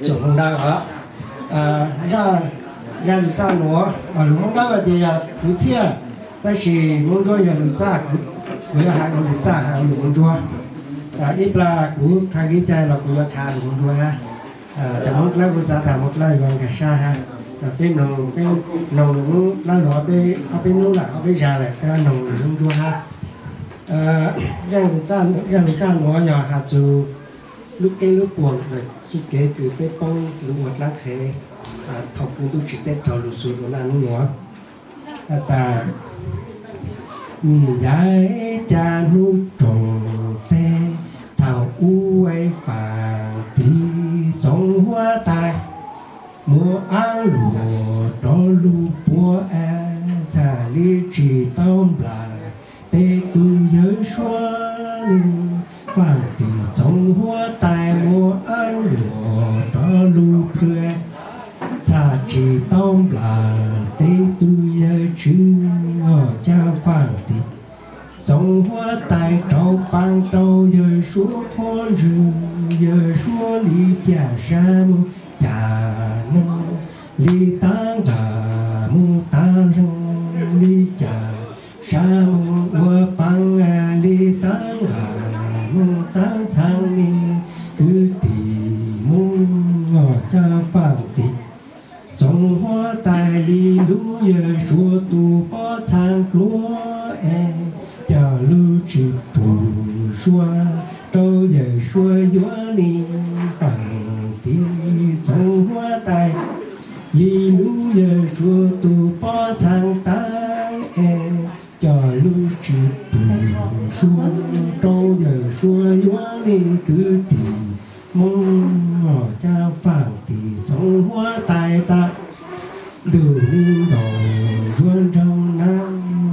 Tsoom Hmoob Dawb os, zaj yog lus txaj nuav, lus Hmoob Dawb ces yog kwv txhiaj, tab sis Hmoob Nruab yog lus txaj, kuv yuav hais ua lus txaj hais ua lus Hmoob Nruab. Ib plag kuv khav kev cai los kuv yuav khav lus Hmoob Nruab hab. Cov Hmoob dlawb kuv xav tas Hmoob dlawb yuav nkag sab hab. Peb noog, peb noog lus Hmoob dlawb los ob peb hnub lawm, ob peb zag lawm, peb noog lus Hmoob Nruab hab. Yog lus txaj nuav yog has txug lub keeb lub puag lawm txuj kev kws peb poob lug ua dlaab qhev thaum kws ntuj tsim teb raug lug xuv dua naj nub nuav. Has tas, nim yaim ca hnub roog teb, thaum ub faam tiv Txoov Huab Tais muab aab luam rov lug puab es txhaj li tsis tau nplam tej tug yawg suab. Faam tiv Txoov Huab Tais muab aab luam rov lug plhws, txhaj tsis tau nplam tej tug yawg tswv. Ho ca faam tiv Txoov Huab Tais rauv paab rau yawg suab qhuab ntswg, yawg suab li ca sab moog ca neeg, li taab nqaj moog taab leeg, li ca sab moog ua paab, li taab nqaj moog taab txhaab. Kwv tij Moob, ca faam tiv Txoov Huab Tais li lub yawg suab tug pob txhaa pluav es coj lug tsim tug suab rau yawg suab yuav li. Faam tiv Txoov Huab Tais li lub yawg suab tug pob txhaa tawv es coj lug tsim tug suab rau yawg suab yuav li. Kwv tij Moob, ca faam tiv Txoov Huab Tais tas, ntuj mi nkaus nruab nraug na,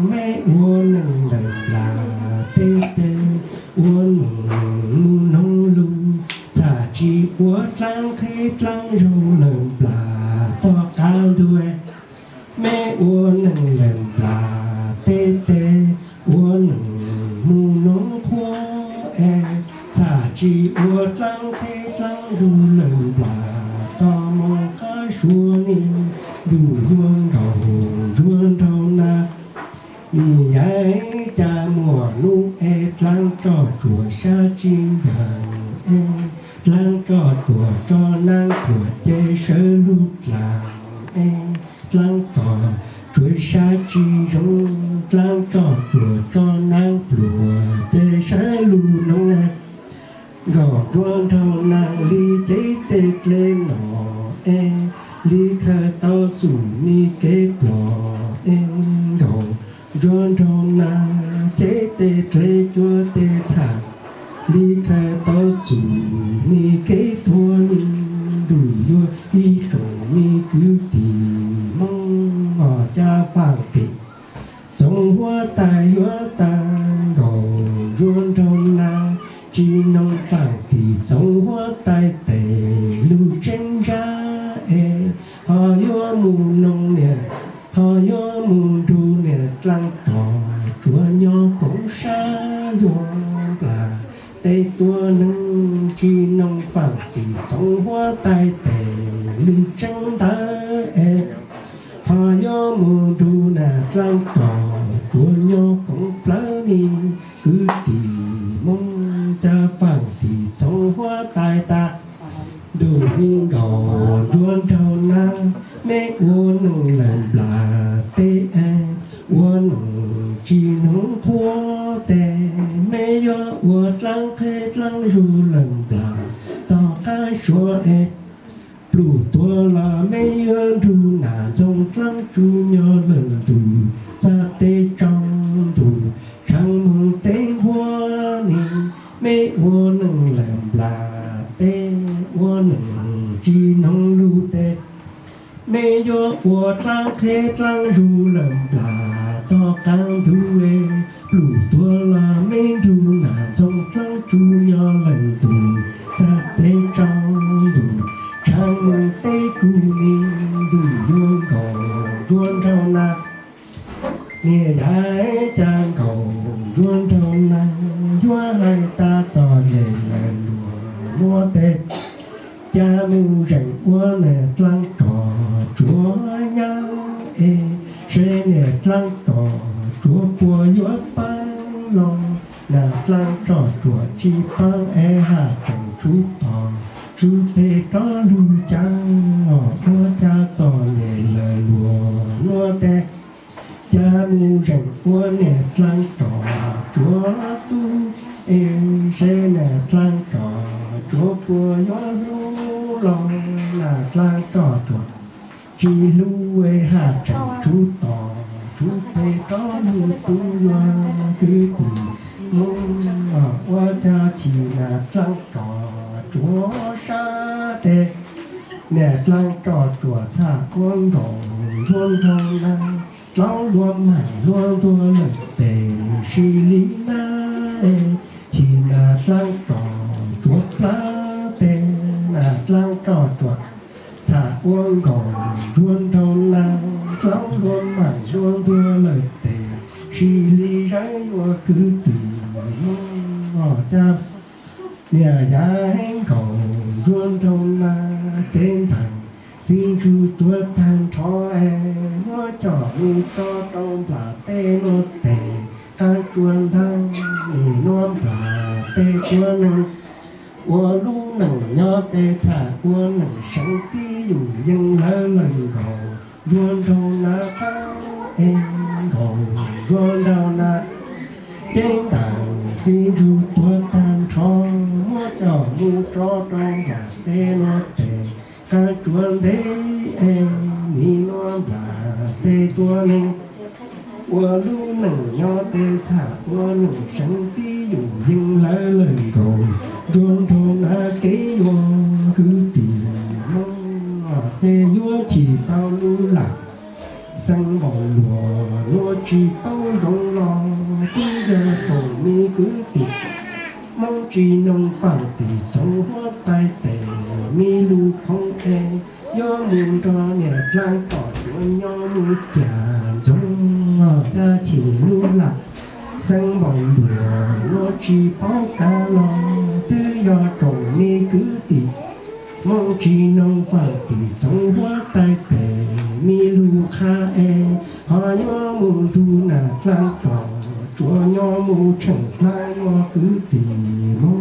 meb ua neeg lawm nplam teb teb, ua neeg mus noog lug, txhaj tsis ua dlaab qheb dlaab zug lawm nplam tog qaab ntug. Meb ua neeg lawm nplam teb teb, ua neeg mus noog qhuab es txhaj tsis ua dlaab qheb dlaab zug lawm nplam tog moog qaab suav ni. Ntuj yuav nkaus nruab nraug na, nim yaim ca muaj nub es dlaab roj tsuag sab tsi ncaag es, dlaab roj tsuag tso naab pluag ces sawv lug dlaag es, dlaab roj tsuag sab tsi zoo, dlaab roj tsuag tso naab pluag ces sawv lug noog. Nkaus nruab nraug na, li txeb tej dleb no es, li khaws tau xum mi kev tuag es. Nkaus nruab nraug na, txeb tej dleb cuab tej txhaj, li khaws tau xum mi kev tuag ni. Ntuj yuav ib tsoom mi kwv tij Moob, ca faam tiv Txoov Huab Tais yuav tas. Nkaus nruab nraug na, tsi noog faam tiv Txoov Huab Tais tes lug tseeb ntsab es, ho yuav mus noog niam, ho yuav mus nrug niam dlaab roj tsuag nyob koom sab yuav nplam tej tuab neeg. Tsi noog faam tiv Txoov Huab Tais tes lug tseeb ntawd es, ho yuav mus nrug niam dlaab roj tsuag nyob koom plawv ni. Kwv tij Moob, ca faam tiv Txoov Huab Tais tas, ntuj mi nkaus nruab nraug na, meb ua neeg lawm nplam teb es, ua neeg tsi noog qhuab tes, meb yuav ua dlaab qheb dlaab zug lawm nplam tog qaab suav es. Pluj tuag los meb yuav nrug nam ntxoog dlaab tsu nyob lawm ntuj, txag teb tsaus ntuj, tshaav moog teb nquag ni. Meb ua neeg lawm nplam teb, ua neeg tsi noog lug tes, meb yuav ua dlaab qheb dlaab zug lawm nplam tog qaab ntug. Pluj tuag los meb nrug nam ntxoog dlaab tsu nyob lawm ntuj, txag teb tsaus ntuj, tshaav moog teb kug ni. Ntuj yuav nkaus nruab nraug na, niam yaim ca nkaus nruab nraug na, yuav hais tas txom nyem lawm luag muab tes, ca Mus zeem ua niam dlaab tom tsuav nyab es, seb niam dlaab tom tsuav puas yuav paab los. Niam dlaab tom tsuav tsi paab es haj tseem tsub tom tsub peg rov lug caag, ua caag txom nyem lawm luag nuav tes. Ca mus zeem ua niam dlaab tom tsuav tub es, seb niam dlaab tom tsuav puas yuav hlub los. Niam dlaab tom tsuav tsi hlub es haj tseem tsub tom tsub peg rov lug tub yuav kwv tij Moob, ua caag chim niam dlaab tom tsuav sab tes. Niam dlaab tom tsuav txhaj ua nkaus ntuag nraug na, dlaub luag maam luag ntuag lawm tes, sis li na es, chim niam dlaab tom tsuav plab tes. Niam dlaab tom tsuav txhaj ua nkaus ntuag nraug na, dlaub luag maam luag ntuag lawm tes, sis li zawb yuav kwv tij Moob, ua caag niam yav heev nkaus ntuag nraug na. Cev ntawm xib ntsug tuav taag nrho es, muab coj mus tso rau nplaim teb nuav tes, qaab tsua ntaag nim nuav nplaim teb tuav neeg. Ua lub neej nyob tes txhaj ua neej seev tib yum yeej lawv lawm nkaus ntuag nraug na, qaab es nkaus ntuag nraug na. Ceeb ntawm xib ntsug tuav taag nrho, muab coj mus tso rau nplaim teb nuav tes, qaab tsua ntev es nim nuav nplaim teb tuav neeg. Ua lub neej nyob tes txhaj ua neej seev tib yum yeej lawv lawm nkaus ntuag nraug na, kev yuav kwv tij Moob tes yuav chim tau lub laj. Xeeb npaum luag nuav tsi paub zoo los, twb yog tsoom me kwv tij Moob tsi noog faam tim txoov huab tais tes, me lug khoov es yuav mus nrog niam dlaab tom tsuav nyob mus cas ntxoov, ca chim lub laj. Xeeb npaum luag nuav tsi paub kav los, twb yog tsoom me kwv tij Moob tsi noog faam tim txoov huab tais tes, me lug qha es ho yuav mus nrug niam dlaab tom tsuav nyob mus tsheej dlaab yuav kwv tij Moob.